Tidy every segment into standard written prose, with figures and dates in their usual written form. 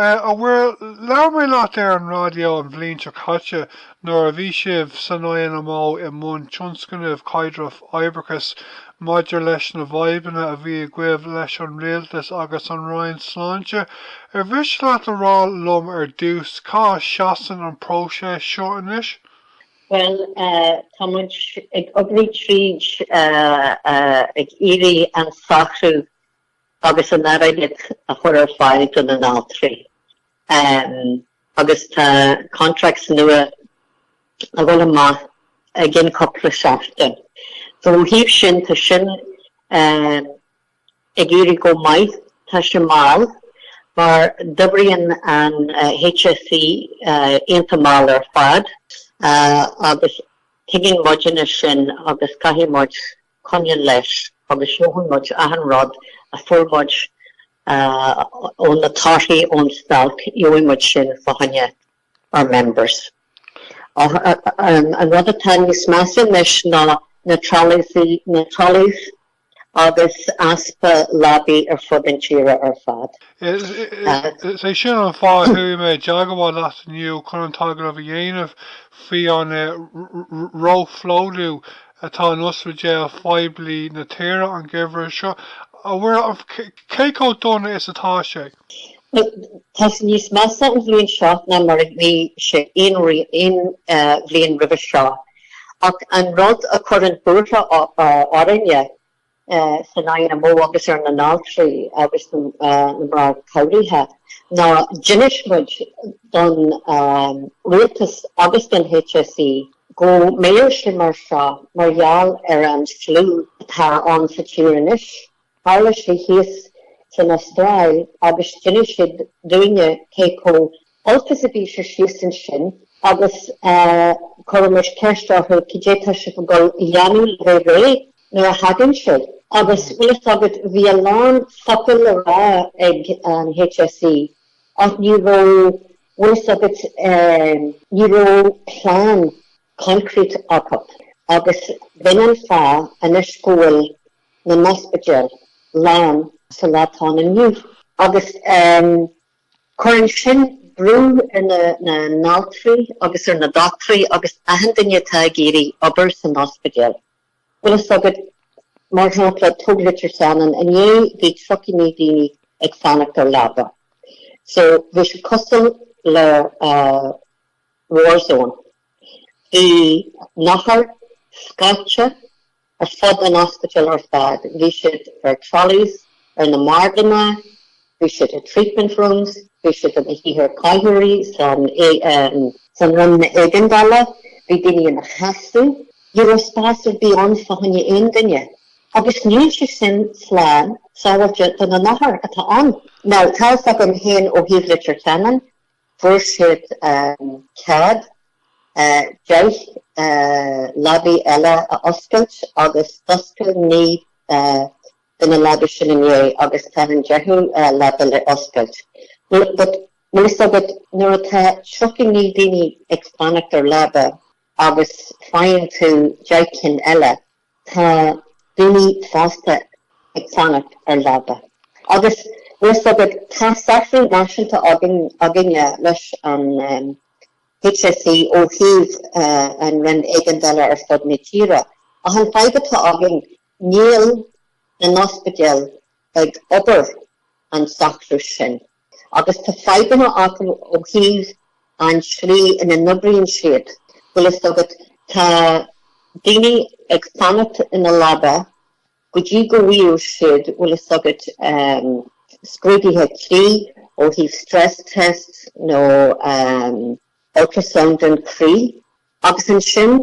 A Mhuire, labhair mé leat ar an raidió an bhliain seo caite nuair a bhí sibh san INMO i mbun tionscnamh caidreamh oibreachais maidir leis na bhfadhbanna a bhí agaibh leis an rialtas agus an Roinn Sláinte. Ar mhiste leat a rá liom ar dtús cá seasann an próiseas seo anois? Bhuel, tá muid ag oibriú tríd ag iarraidh an socrú agus an airgead a chur ar fáil do na n-altraí agus tá contracts nua a dhul amach i gcionn cúpla seachtain. So ó thaobh sin tá sin ag éirí go maith, tá sé mall mar d'oibríonn an HSE iontach mall ar fad agus tuigeann muidne sin agus caithfidh muid coinneáil leis agus gheobhaidh muid achan rud a fuair muid ó na torthaí ón stailc, gheobhaidh muid sin fá choinne our members. An rud atá níos measa anois ná na trolleys, na trolleys agus easpa leabaí ar fud an tíre ar fad. Is é sin an fáth a chuaigh mé i dteagmháil leat inniu chun an t-agallamh a dhéanamh faoi an róphlódú atá in ospidéil phoiblí na tíre an geimhreadh seo. A Mhuire, cé chomh dona is atá sé? Tá sé níos measa an bhliain seo ná mar a bhí sé aon bhliain roimhe seo. Ach an rud a chuireann buartha orainne san INMO agus ar na n-altraí agus na mná cabhraithe ná d'inis muid don rialtas agus don HSE go mbeadh sé mar seo mar gheall ar an fliú atá ann sa tír anois. Tharla sé thíos san Astráil agus d'inis siad dúinne cé chomh olc is a bhí sé síos ansin agus chuir muid ceist orthu cad é tá sibh ag dul a dhéanamh le bheith réidh nuair a thagann sé. Agus bhfuil fhios agat bhí a lán focal le rá ag an HSE ach ní raibh, bhfuil fhios agat, ní raibh plean concrete acu agus b'in an fáth anois go bhfuil na n-ospidéil lán sa lá atá ann inniu. Agus cuireann sin brú ar na n-altraí agus ar na dochtúirí agus achan duine atá ag iarraidh obair san ospidéal. Bhfuil fhios agat, mar shampla, tóg Leitir Ceanainn, inné bhí 39 daoine ag fanacht ar leaba. So bhí sé cosúil le war zone. Bhí na hothair scaipthe ar fud an ospidéil ar fad. Bhí siad ar trolleys, ar na marganna, bhí siad i treatment rooms, bhí siad ina shuí ar cathaoirí san roinn éigeandála, bhí daoine ina seasamh. Ní raibh spás ar bith ann fá choinne aon duine. Agus níl sé sin slán sábháilte do na n-othair atá ann. Now, tá fhios agam féin ó thaobh Leitir Ceanainn, Fuair siad cead 10 leabaí eile a oscailt agus d'oscail 9 de na leabaí sin inné agus tá an deichiú leaba le oscailt. But bhfuil fhios agat nuair atá 39 daoine ag fanacht ar leaba agus faigheann tú 10 cinn eile, Tá daoine fásta ag fanacht ar leaba. Agus bhfuil fhios agat, tá socrú náisiúnta againn, againne leis an HSE ó thaobh an Roinn Éigeandála ar fud na tíre. Ach an fadhb atá againn, níl na n-ospidéil ag obair an socrú sin. Agus tá fadhbanna acu ó thaobh an tslí ina n-oibríonn siad. Bhfuil fhios agat, tá daoine ag fanacht ina leaba go dtí go bhfaigheadh siad, bhfuil fhios agat, scrúduithe croí ó thaobh stress tests nó ultrasound den chroí. Agus ansin,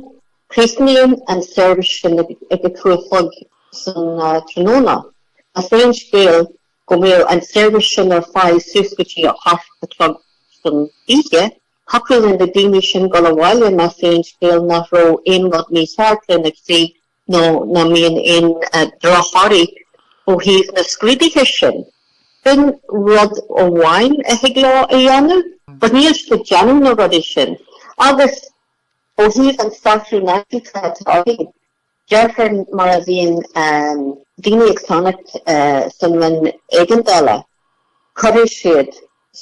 críochnaíonn an seirbhís sin ag a 5 a chlog san tráthnóna. Más aon scéal go mbeadh an seirbhís sin ar fáil suas go dtí a hocht a chlog san oíche, thiocfadh le na daoine sin dul abhaile más aon scéal nach raibh aon rud mícheart lena gcroí nó nach mbíonn aon drochthoradh ó thaobh na scrúduithe sin. B'in rud amháin a thig leo a dhéanamh, but níl siad ag déanamh na rudaí sin. Agus ó thaobh an socrú náisiúnta atá againn, deirtear mar a bhíonn daoine ag fanacht san roinn éigeandála, cuirfidh siad.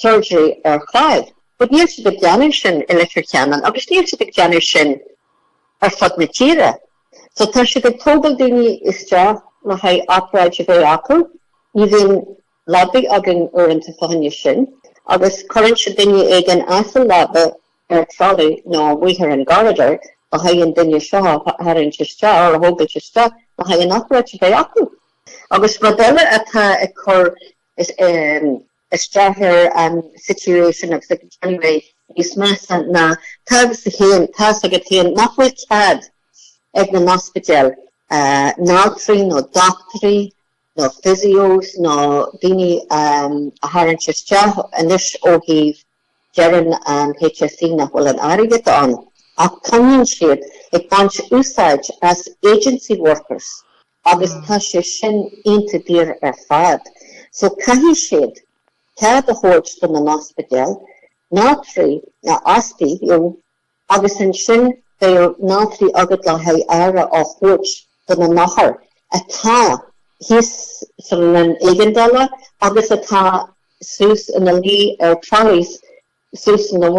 surgery ar fáil. But níl siad ag déanamh sin i Leitir Ceanainn agus níl siad ag déanamh sin ar fud na tíre. So tá siad ag tógáil daoine isteach le haghaidh obráid a bheith acu, ní bhíonn leabaí againn uaireanta fá choinne sin, agus cuireann siad duine éigin as an leaba ar trolley nó amuigh ar an gcorridor le haghaidh an duine seo a tharraingt isteach or a thógailt isteach le haghaidh an obráid a bheith acu. Agus rud eile atá ag cur isteach ar an situation agus ag déanamh é níos measa ná tá a fhios féin, tá a fhios agat féin nach bhfuil cead ag na n-ospidéil n-altraí nó dochtúirí nó physios nó daoine a tharraingt isteach anois ó thaobh deireann an HSE nach bhfuil an airgead ann ach coinníonn siad ag baint úsáid as agency workers agus tá sé sin iontach daor ar fad. So caithfidh siad cead a thabhairt do na n-ospidéil n-altraí a fhostú you know agus ansin beidh n-altraí agat le haghaidh aire a thabhairt do na n-othair atá thíos sa room éigeandála agus atá suas ina luí ar trolleys suas na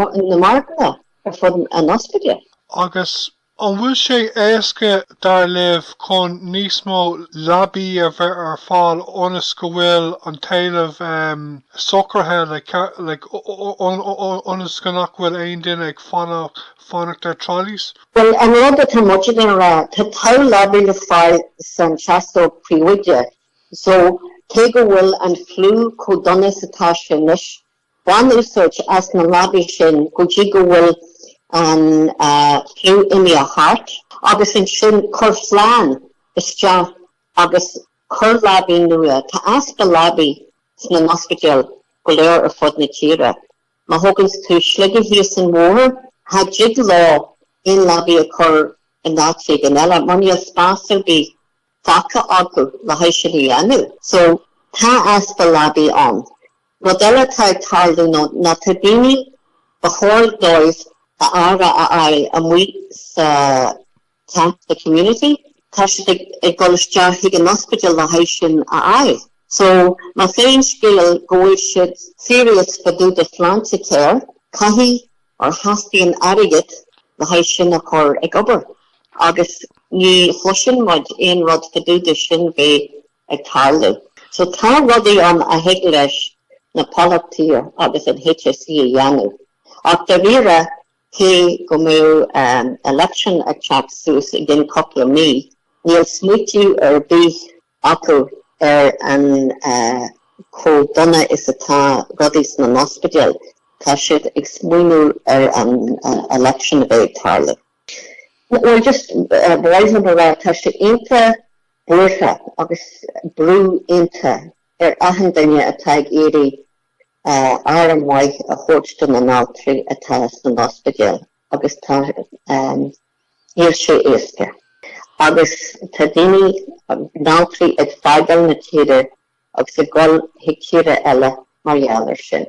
marcanna ar fud an ospidéil. Agus an bhfuil sé éasca, dar libh, chun níos mó leabaí a bheith ar fáil ionas go bhfuil an t-éileamh socraithe, like, ionas go nach bhfuil aon duine ag fanacht ar trolleys? Bhuel, an rud atá muidne a rá, tá togha leabaí le fáil san teastóg príomhoide, so cé go bhfuil an fliú chomh dona is atá sé anois, Bain úsáid as na leabaí sin go dtí go bhfuil an fliú imithe thart agus ansin cuir plean isteach agus cuir leabaí nua. Tá easpa leabaí sna n-ospidéil go léir ar fud na tíre. Má thógann tú Sligeach thíos an bhóthar, cha dtig leo aon leabaí a chur in áit éigin eile mar níl spás ar bith fágtha acu le haghaidh sin a dhéanamh. So, tá easpa leabaí ann. Rud eile atá ag tarlú ná tá daoine ba chóir dóibh aire a fháil amuigh sa teach, the community, tá siad ag dul isteach chuig an ospidéal le haghaidh sin a fháil. So, más é an scéal go bhfuil siad serious fá dtaobh de Sláintecare, caithfidh or theastaíonn airgead le haghaidh sin a chur ag obair agus ní chloiseann muid aon rud fá dtaobh de sin bheith ag tarlú. So tá rudaí ann a thig leis na polaiteoirí agus an HSE a dhéanamh. Ach dáiríre, cé go mbeadh election ag teacht suas i gcionn cúpla mí, níl smaoitiú ar bith acu ar an chomh dona is atá rudaí sna n-ospidéil. Tá siad ag smaoineamh ar an election a bheidh ag tarlú. Bhuel just ba mhaith liom a rá tá sé iontach buartha agus brú iontach ar achan duine atá ag iarraidh aire maith a thabhairt do na n-altraí atá san ospidéal agus tá níl sé éasca agus tá daoine, n-altraí ag fágáil na tíre agus ag dul chuig tíortha eile mar gheall ar sin.